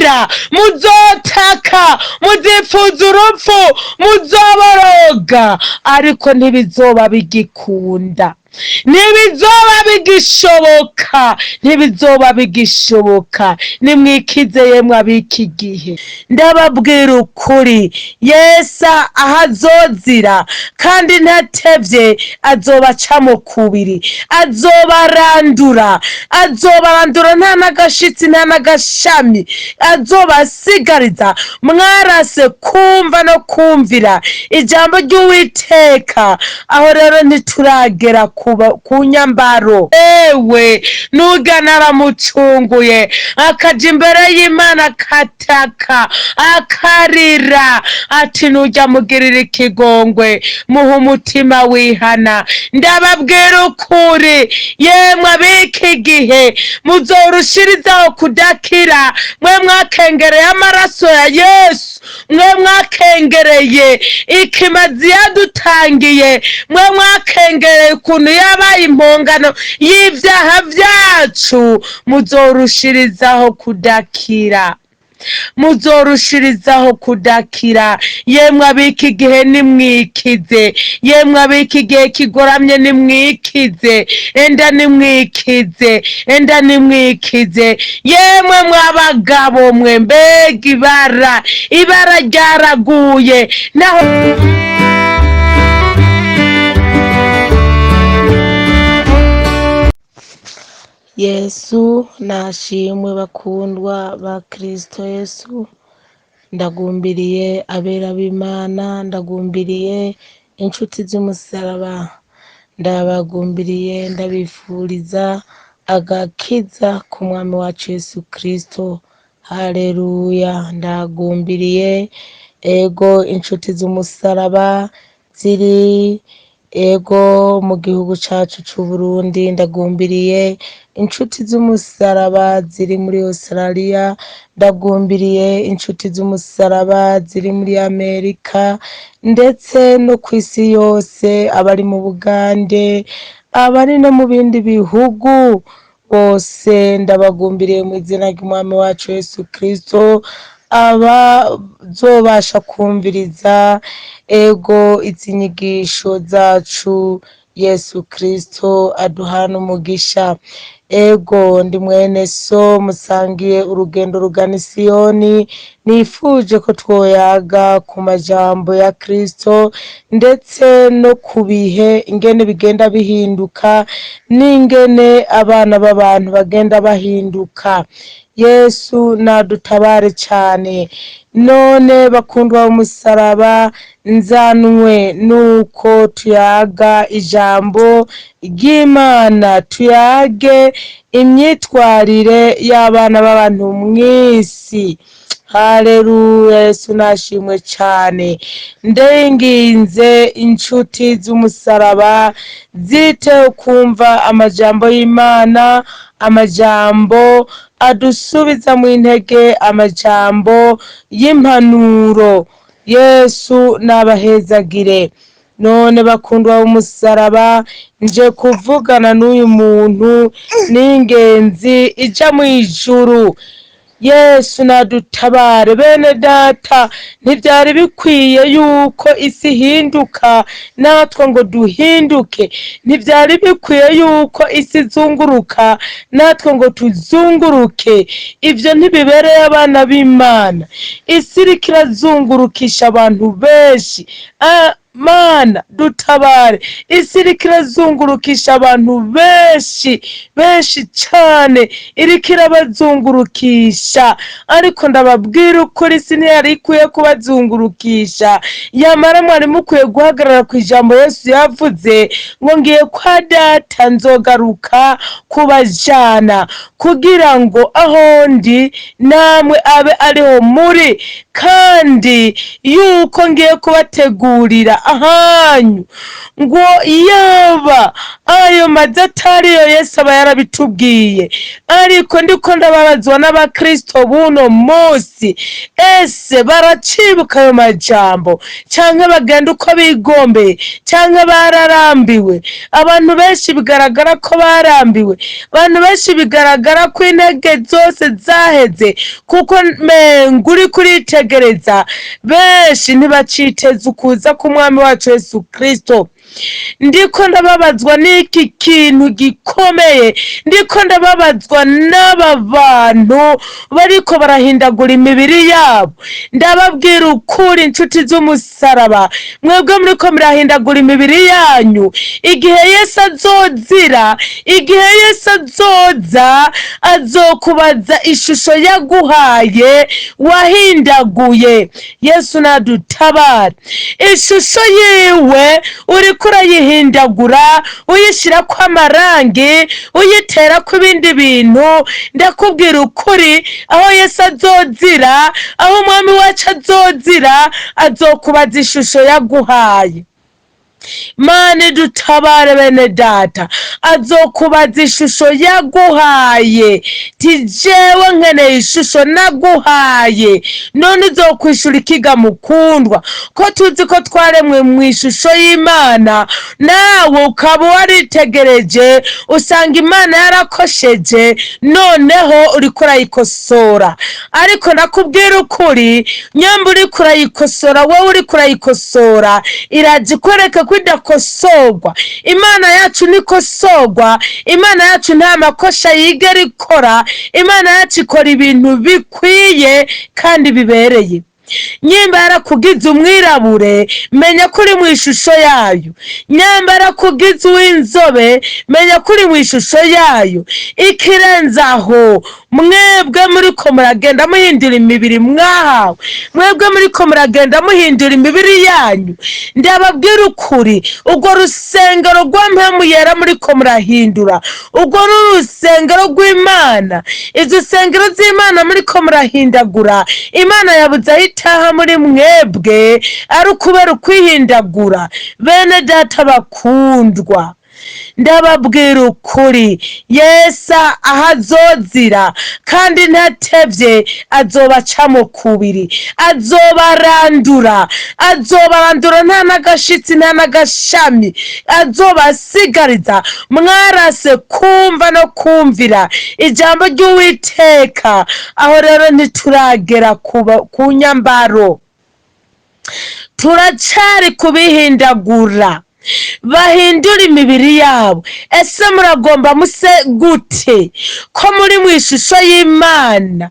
Muzorira, muzotaka, muzipfuza urupfu, muzoboroga, ariko ntibizoba bigikunda, ntibizoba bigishoboka, ntibizoba bigishoboka. Nimwikize yemwe ab'iki gihe. Ndababwira ukuri, Yesu aho azozira kandi ntatevye, azobaca mu kubiri, azobarandura, azobarandura, nta n'agashitsi, nta n'agashami azobasigariza. Mwarase kumva no kumvira ijambo ry'Uwiteka. Aho rero ntituragera ku nyambaro. Ewe nuga naramucunguye, akaja imbere y'Imana, akataka, akarira, ati: "Nujya mugirira ikigongwe, muha umutima wihana." Ndababwira ukuri, yemwe ab'iki gihe, muzorushirizaho kudakira. Mwe mwakengereye amaraso ya Yesu, mwe mwakengereye ikimazi yadutangiye, mwe mwakengereye ukuntu yabaye impongano y'ibyaha byacu, muzorushirizaho kudakira, muzorushirizaho kudakira. Yemwe ab'iki gihe, nimwikize. Yemwe ab'iki gihe kigoramye, nimwikize. Enda nimwikize, enda nimwikize. Yemwe mw'abagabo mwe, mbega ibara! Ibara ryaraguye naho. Yesu nashimwe. Bakundwa ba Kristo Yesu, ndagumbiriye abera b'Imana, ndagumbiriye inshuti z'umusaraba, ndabagumbiriye, ndabifuriza agakiza ku Mwami wacu Yesu Kristo. Haleluya! Ndagumbiriye, ego, inshuti z'umusaraba ziri, ego, mu gihugu cacu c'Uburundi, ndagumbiriye inshuti z'umusaraba ziri muri Australia, ndagumbiriye inshuti z'umusaraba ziri muri Amerika, ndetse no kw'isi yose, abari mu Bugande, abari no mu bindi bihugu bose, ndabagumbiriye mu izina ry'Umwami wacu Yesu Kristo. Abazobasha kumviriza, ego, izi nyigisho zacu, Yesu Kristo aduhana umugisha. Ego, ndi mwene so musangiye urugendo rugana Isiyoni. Nifuje ko twoyaga ku majambo ya Kristo, ndetse no ku bihe ingene bigenda bihinduka, n'ingene abana b'abantu bagenda bahinduka. Yesu nadutabare cyane. None bakundwa b'umusaraba, nzanwe nuko tuyaga ijambo ry'Imana, tuyage imyitwarire y'abana b'abantu mw'isi. Haleluya! Yesu nashimwe cyane. Ndinginze inshuti z'umusaraba ziteho kumva amajambo y'Imana, amajambo adusubiza mu intege, amajambo y'impanuro. Yesu nabahezagire. None bakundwa b'umusaraba, nje kuvugana n'uyu muntu n'ingenzi ija mu ijuru. Yesu nadutabare. Bene data, ntibyari bikwiye yuko isi ihinduka natwe ngo duhinduke? Ntibyari bikwiye yuko isi izunguruka natwe ngo tuzunguruke? Ibyo ntibibereye abana b'Imana. Isi iriko irazungurukisha abantu benshi. Mana dutabare! Isi iriko irazungurukisha abantu benshi, benshi cyane, iriko irabazungurukisha. Ariko ndababwira ukuri, isi ntiyari ikwiye kubazungurukisha. Yamara mwari mukwiye guhagarara ku ijambo Yesu yavuze ngo: "Ngiye kwa Data, nzogaruka kubajana, kugira ngo aho ndi namwe abe ariho muri." Kandi yuko ngiye kubategurira ahanyu. Ngo yaba ayo mazu atariyo, Yesu aba yarabitubwiye. Ariko ndiko ndababazwa n'abakristo buno munsi. Ese baracibuka ayo majambo, canke bagenda uko bigombeye, canke bararambiwe? Abantu benshi bigaragara ko barambiwe. Abantu benshi bigaragara ko intege zose zaheze, kuko menga uriko uritegereza, benshi ntibaciteze ukuza k'umwami wacu Yesu Kristo. Ndiko ndababazwa n'iki kintu gikomeye. Ndiko ndababazwa n'aba bantu bariko barahindagura imibiri yabo. Ndababwira ukuri, inshuti z'umusaraba, mwebwe muriko murahindagura imibiri yanyu, igihe Yesu azozira, igihe Yesu azoza, azokubaza ishusho yaguhaye wahindaguye. Yesu nadutabara. Ishusho yiwe uriko urayihindagura, uyishyirako amarangi, uyiterako ibindi bintu. Ndakubwira ukuri, aho Yesu azozira, aho umwami wacu azozira, azokubaza ishusho yaguhaye. Mana dutabare. Bene data, azokubaza ishusho yaguhaye, ti: "Jewe nkeneye ishusho naguhaye." None uzokwishura ikiga, mukundwa, ko tuzi ko twaremwe mu ishusho y'Imana, nawe ukaba waritegereje usanga Imana yarakosheje, noneho uriko urayikosora? Ariko ndakubwira ukuri, nyamba uriko urayikosora, wowe uriko urayikosora, iraje ikwereka ko idakosorwa. Imana yacu ntikosorwa. Imana yacu nta makosha yigera ikora. Imana yacu ikora ibintu bikwiye kandi bibereye. Nyimba yarakugize umwirabure, menya ko uri mu ishusho yayo. Nyamba yarakugize uw'inzobe, menya ko uri mu ishusho yayo. Ikirenze aho, mwebwe muriko muragenda muhindura imibiri mwahawe, mwebwe muriko muragenda muhindura imibiri yanyu, ndababwira ukuri, urwo rusengero rwa Mpwemu Yera muriko murahindura, urwo ni urusengero rw'Imana. Izo sengero z'Imana muriko murahindagura, Imana yabuze aho itaha muri mwebwe, ari ukubera ukwihindagura. Bene data bakundwa, ndababwira ukuri, Yesu aho azozira, kandi ntatevye, azobacamo kubiri, azobarandura, azobarandura, nta n'agashitsi, nta n'agashami azobasigariza. Mwarase kumva no kumvira ijambo ry'Uwiteka. Aho rero ntituragera ku nyambaro, turacari kubihindagura, bahindura imibiri yabo. Ese muragomba muse gute, ko muri mu ishusho y'Imana,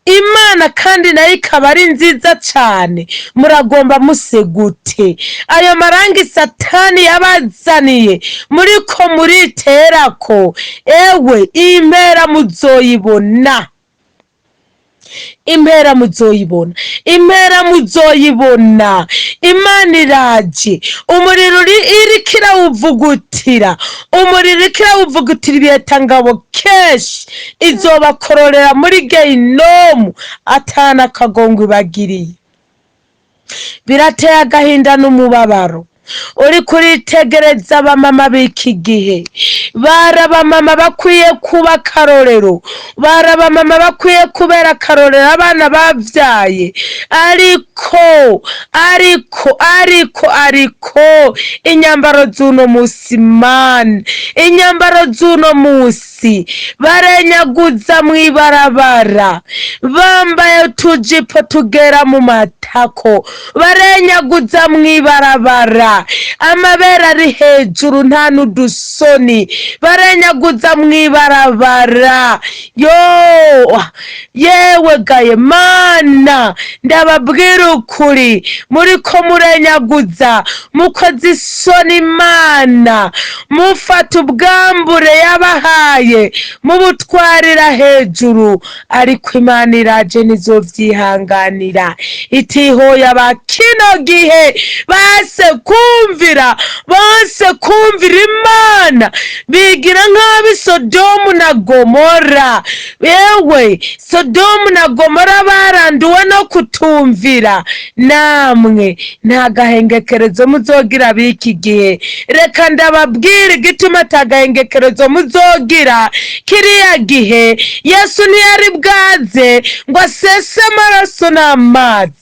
Imana kandi nayo ikaba ari nziza cyane? Muragomba muse gute? Ayo marangi Satani yabazaniye muriko muriterako, ewe, impera muzoyibona, impera muzoyibona, impera muzoyibona. Imana iraje, umuriro uri iriko irawuvugutira, umuriro iriko irawuvugutira ibihetangabo kenshi. Izobakororera muri gehinomu atana akagongo ibagiriye. Birateye agahinda n'umubabaro uri kuritegereza abamama b'iki gihe. Bari abamama bakwiye kuba akarorero, bari abamama bakwiye kubera akarorero abana babyaye, ariko inyambaro z'uno musi, mani, inyambaro z'uno musi, barenyaguza mw'ibarabara bambaye utujipo tugera mu matako, barenyaguza mw'ibarabara, amabere ari hejuru, nta n'udusoni, barenyaguza mw'ibarabara. Yo, yewe gaye mana, ndababwira ukuri, muriko murenyaguza, mukoze isoni Imana, mufata ubwambure yabahaye mubutwarira hejuru. Ariko Imana iraje, nizovyihanganira, itihoye aba kino gihe base kumva. kumvira, banse kumvira Imana, bigira nk'ab'i Sodomu na Gomora. Yewe, Sodomu na Gomora baranduwe no kutumvira. Namwe nta gahengekerezo muzogira b'iki gihe. Reka ndababwira igituma ata gahengekerezo muzogira. Kiriya gihe Yesu ntiyari bwaze ngo asese amaraso n'amazi.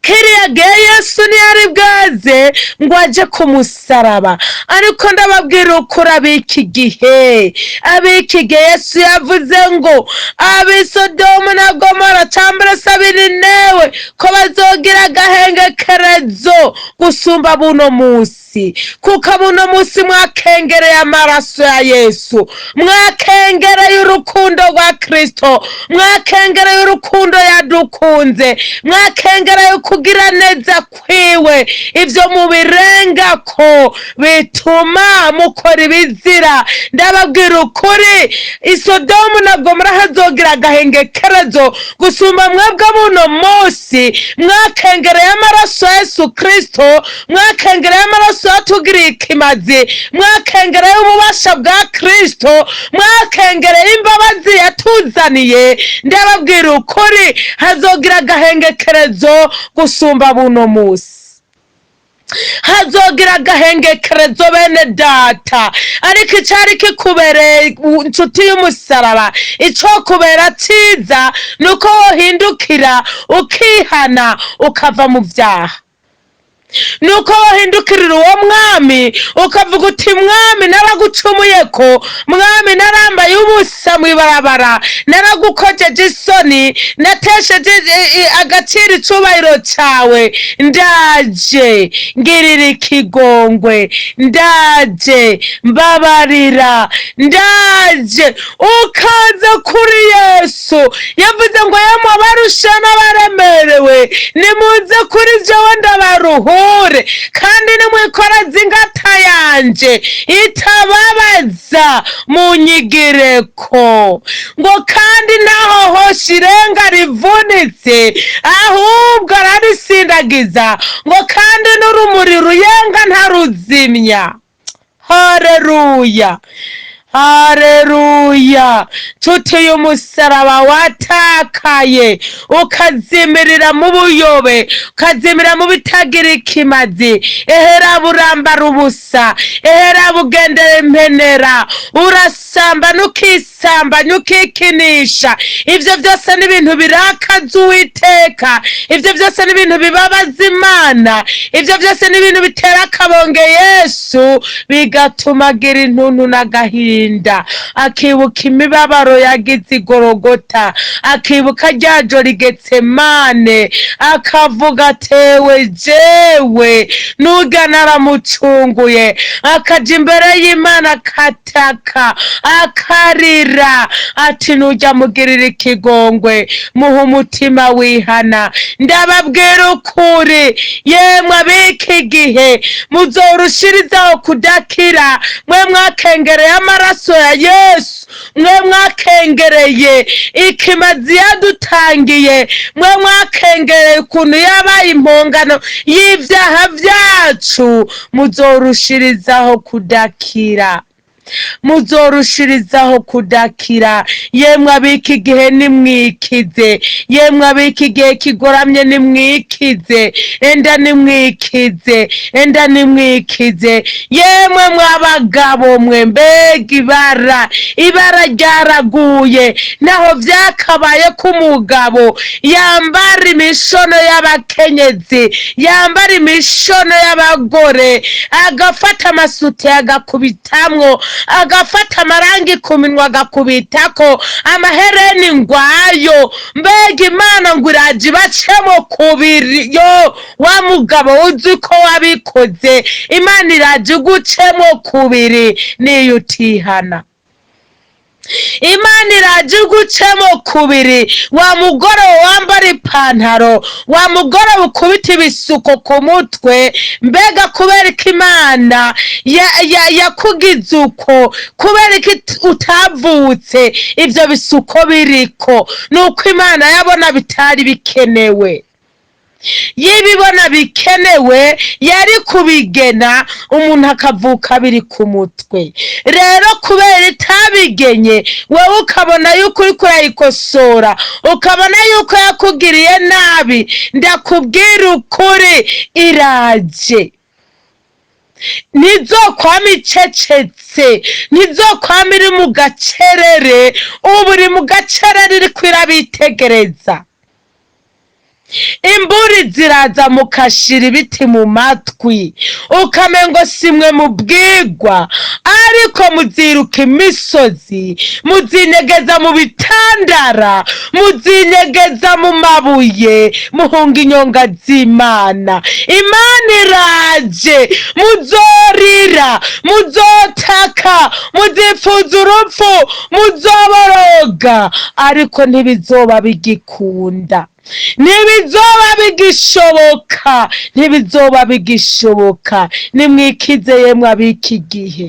Kiriya gihe Yesu ntiyari bwaze ngo aje ku musaraba. Ariko ndababwira ukuri, ab'iki gihe, ab'iki gihe, Yesu yavuze ngo ab'i Sodomu na Gomora cyangwa se ab'i Ninewe ko bazogira agahengekerezo gusumba buno munsi, kuko buno munsi mwakengereye amaraso ya Yesu, mwakengereye urukundo rwa Kristo, mwakengereye urukundo yadukunze, mwakengereye kugira neza kwiwe. Ibyo mubirengako bituma mukora ibizira. Ndababwira ukuri, Isodomu na Gomora hazogira agahengekerezo gusumba mwebwe buno munsi mwakengereye amaraso ya Yesu Kristo, mwakengereye amaraso yatugiriye ikimazi, mwakengereye ububasha bwa Kristo, mwakengereye imbabazi yatuzaniye. Ndababwira ukuri, hazogira agahengekerezo gusumba buno munsi. Hazogira agahengekerezo, bene data. Ariko icari kikubereye, inshuti y'umusaraba, ico kubera ciza nuko wohindukira ukihana, ukava mu vyaha, nuko wahindukirira uwo mwami ukavuga uti: "Mwami, naragucumuye ko, mwami, narambaye ubusa mw'ibarabara, naragukojeje isoni, natesheje agaciro icubahiro cawe. Ndaje, ngirira ikigongwe, ndaje, mbabarira, ndaje." Ukaza kuri Yesu. Yavuze ngo: "Yemwe abarusha n'abaremerewe, nimuze kuri jewe ndabaruhure, kandi nimwikoraza ingata yanje itababaza, munyigireko." Ngo kandi naho hosha irenga rivunitse, ahubwo ararisindagiza, ngo kandi n'urumuri ruyenga ntaruzimya. Hareruya, hareruya! Nshuti y'umusaraba, watakaye ukazimirira mu buyobe, ukazimira mu bitagira ikimazi, ehera burambara ubusa, ehera bugendera impenera, urasambana, ukisambanya, ukikinisha. Ivyo byose ni ibintu birakaza Uwiteka, ivyo byose ni ibintu bibabaza Imana, ivyo byose ni ibintu bitera akabonge Yesu, bigatuma agira intuntu n'agahinda, akibuka imibabaro yagize igorogota, akibuka rya joro Getsemane, akavuga atewe jewe nurya naramucunguye, akaja imbere y'Imana akataka, akarira ati: "Nurya mugirira ikigongwe, muha umutima wihana." Ndababwira ukuri, yemwe ab'iki gihe muzorushirizaho kudakira. Mwe mwakengereye amaraso ya Yesu, mwe mwakengereye ikimazi yadutangiye, mwe mwakengereye ukuntu yabaye impongano y'ibyaha byacu, muzorushirizaho kudakira, muzorushirizaho kudakira. Yemwe ab'iki gihe, nimwikize. Yemwe ab'iki gihe kigoramye, nimwikize. Enda nimwikize, enda nimwikize. Yemwe mwabagabo mwe, mbega ibara! Ibara ryaraguye. Naho vyakabaye ko umugabo yambara imishono y'abakenyezi, yambara imishono y'abagore, agafata amasute agakubitamwo, agafata amarangi ku minwa agakubitako, amahereni ngwayo. Mbega Imana ngo iraje ibacemo kubiri! Yo wa mugabo, uzi ko wabikoze, Imana iraje igucemo kubiri niyo utihana. Imana iraje igucemo kubiri. Wa mugore wambara ipantaro, wa mugore ukubita ibisuko ku mutwe, mbega kubera ko Imana yakugize uko, kubera ko utavutse ibyo bisuko biriko, ni uko Imana yabona bitari bikenewe. Y'ibibona bikenewe yari kubigena, umuntu akavuka biri ku mutwe. Rero kubera itabigenye, wowe ukabona yuko uriko urayikosora, ukabona yuko yakugiriye nabi, ndakubwira ukuri, iraje. Ntizokwama icecetse, ntizokwama iri mu gacerere. Ubu iri mu gacerere, iriko irabitegereza. Imburi ziraza, mukashira ibiti mu matwi, ukamengo simwe mubwigwa, ariko muziruka imisozi, muzinyegeza mu bitandara, muzinyegeza mu mabuye, muhunga inyonga z'Imana. Imana iraje, muzorira, muzotaka, muzipfuza urupfu, muzoboroga, ariko ntibizoba bigikunda, ntibizoba bigishoboka, ntibizoba bigishoboka. Nimwikize yemwe ab'iki gihe,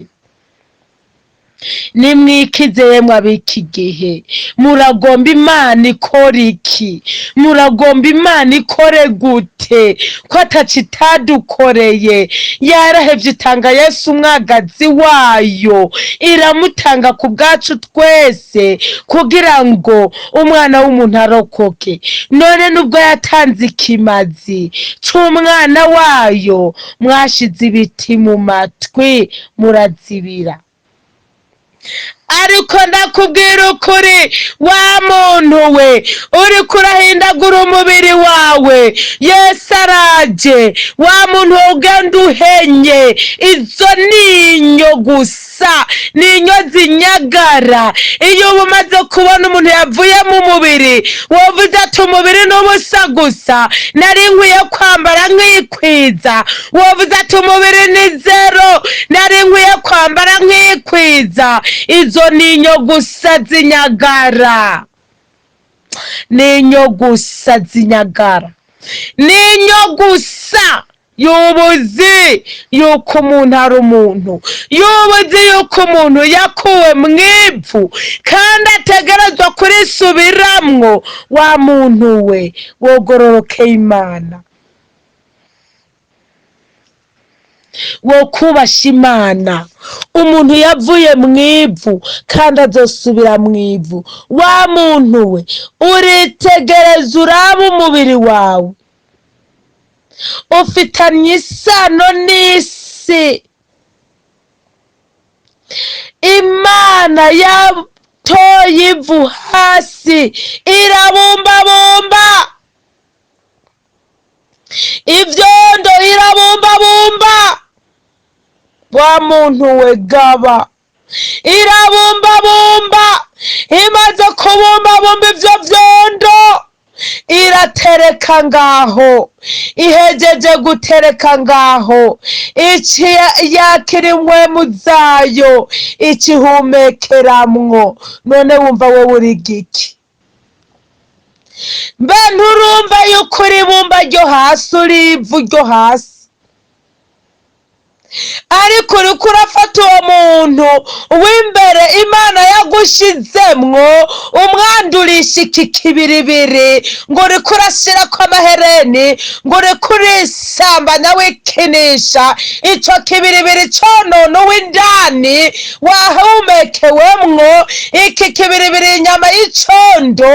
nimwikize yemwe ab'iki gihe. Muragomba Imana ikora iki? Muragomba Imana ikore gute, ko ataco itadukoreye? Yarahevye itanga Yesu umwagazi wayo, iramutanga ku bwacu twese kugira ngo umwana w'umuntu arokoke. None nubwo yatanze ikimazi c'umwana wayo, mwashize ibiti mu matwi, murazibira. Ariko ndakubwira ukuri, wa muntu we uriko urahindagura umubiri wawe, Yesu araje. Wa muntu we ugenda uhenye, izo ni inyo gusa, ni inyo zinyagara. Iyo uba umaze kubona umuntu yavuye mu mubiri, wovuze ati: "Umubiri ni ubusa gusa, nari nkwiye kwambara nkikwiza." Wovuze ati: "Umubiri ni zero, nari nkwiye kwambara nkikwiza." Izo ni inyo gusa zinyagara, ni inyo gusa zinyagara, ni inyo gusa. Yubuzi yuko umuntu ari umuntu, yubuzi yuko umuntu yakuwe mu ivu kandi ategerezwa kurisubiramwo. Wa muntu we wogororokeye Imana, wo kubasha Imana, umuntu yavuye mu ivu kandi azosubira mu ivu. Wa muntu we uritegereza, uraba umubiri wawe ufitanye isano n'isi. Imana yatoye ivu hasi, irabumbabumba ivyondo, irabumbabumba. Wa muntu we gaba, irabumbabumba. Imaze kubumbabumba ivyo vyondo, iratereka ngaho. Ihejeje gutereka ngaho, ici yakira impwemu zayo, ikihumekeramwo. None wumva wowe uri giki? Mbe nturumva yuko uri ibumba ryo hasi, uri ivu ryo hasi? Ariko uriko urafata uwo muntu w'imbere Imana yagushizemwo, umwandurisha iki kibiribiri, ngo uriko urashirako amahereni, ngo uriko urisambanya, wikinisha. Ico kibiribiri conona uw'indani wahumekewemwo. Iki kibiribiri, inyama y'icondo,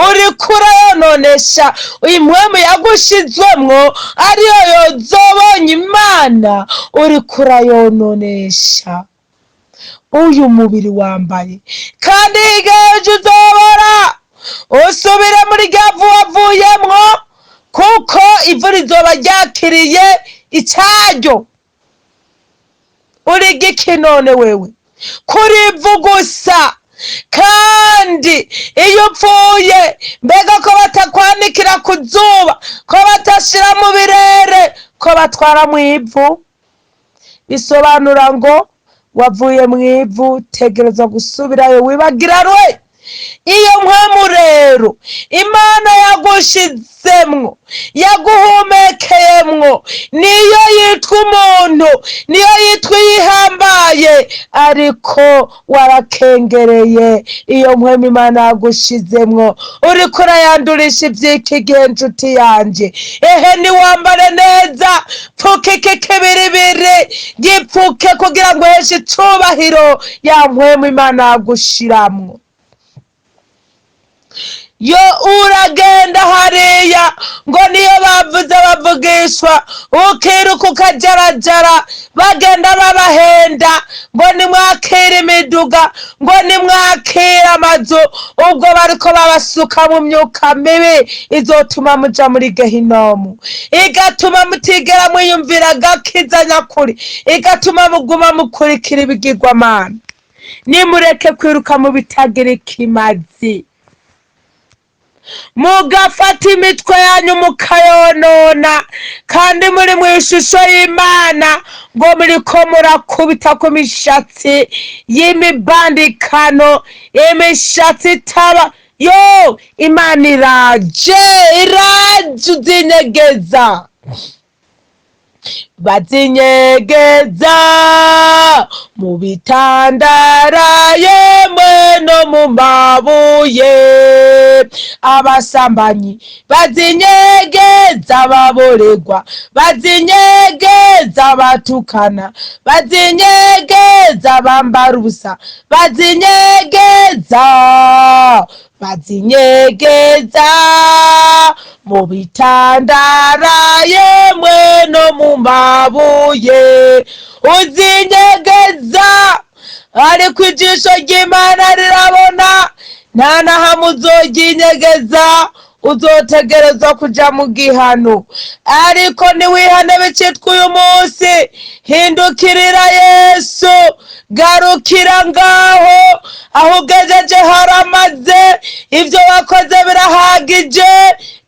uriko urayononesha impwemu yagushizwemwo, ariyo yozobonye Imana. Uriko urayononesha uyu mubiri wambaye, kandi hirya uzobora usubire muri rya vu wavuyemwo, kuko ivu rizoba ryakiriye icyaryo. Uri giki none wewe, kuri ivu gusa? Kandi iyo upfuye, mbega ko batakwanikira ku zuba, ko batashira mu birere, ko batwara mu ivu? Bisobanura ngo wavuye mu ivu, tegerezwa gusubirayo. Wibagirarwe. Iyo mpwemu rero Imana yagushizemwo, yaguhumekeyemwo, niyo yitwa umuntu, niyo yitwa iyihambaye, ariko warakengereye iyo mpwemu Imana yagushizemwo, uriko urayandurisha ivy'iki gihe. Nshuti yanje, ehe, niwambare neza, pfuka iki kibiribiri, gipfuke kugira ngo uheshe icubahiro ya mpwemu Imana yagushiramwo. Yo uragenda hariya ngo niyo bavuze bavugishwa, ukiruka ukajarajara, bagenda babahenda ngo nimwakire imiduga, ngo nimwakire amazu, ubwo bariko babasuka mu myuka mibi izotuma muja muri gehinomu, igatuma mutigera mwiyumvira agakiza nyakuri, igatuma muguma mukurikira ibigirwamana. Nimureke kwiruka mu bitagira ikimazi, mugafata imitwe yanyu mukayonona, kandi muri mu ishusho y'Imana, ngo muriko murakubita ku mishatsi y'imibandikano, imishatsi itaba yo. Imana iraje, iraje, uzinyegeza, bazinyegeza mu bitandara, yemwe no mu mabuye. Abasambanyi bazinyegeza, ababoregwa bazinyegeza, abatukana bazinyegeza, bambara ubusa bazinyegeza, bazinyegeza mu bitandara, yemwe no mu mabuye. Uzinyegeza, ariko ijisho ry'Imana rirabona. Nta na hamwe uzoryinyegeza, uzotegerezwa kuja mu gihano. Ariko niwihane bicitwa uyu munsi, hindukirira Yesu, garukira ngaho aho ugejeje, haramaze, ibyo wakoze birahagije.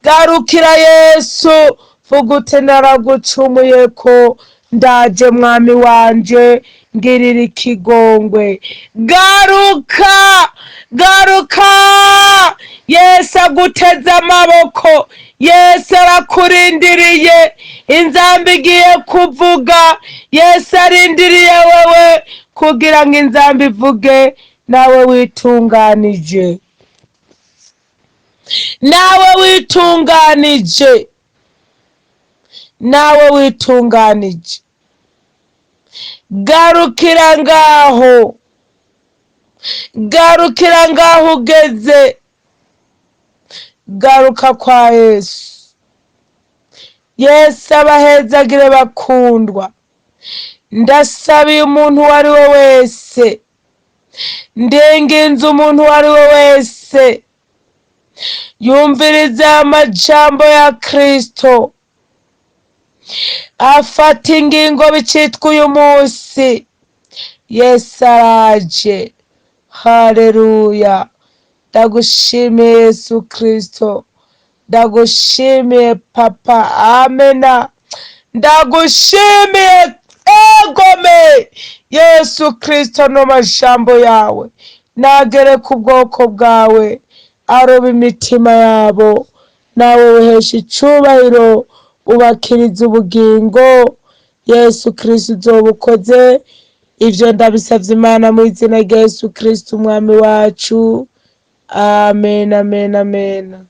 Garukira Yesu, vuga uti: "Naragucumuye ko, ndaje mwami wanje, ngirira ikigongwe." Garuka, garuka, Yesu aguteze amaboko, Yesu arakurindiriye. Inzamba igiye kuvuga, Yesu arindiriye wewe kugira ngo inzamba ivuge nawe witunganije, nawe witunganije, nawe witunganije. Garukira ngaho, garukira ngaho ugeze, garuka kwa Yesu. Yesu abahezagire bakundwa. Ndasabiye umuntu uwo ari we wese, ndinginze umuntu uwo ari we wese yumviriza amajambo ya Kristo, afata ingingo bicitwa uyu munsi. Yesu araje. Haleluya! Ndagushimiye Yesu Kristo, ndagushimiye Papa, amena. Ndagushimiye egome Yesu Kristo, no majambo yawe nagere ku bwoko bwawe, aroba imitima yabo, nawe uhesha icubahiro, ubakiriza ubugingo. Yesu Kristo, uzoba ukoze. Ivyo ndabisavye Imana mu izina rya Yesu Kristo umwami wacu. Amen, amen, amen.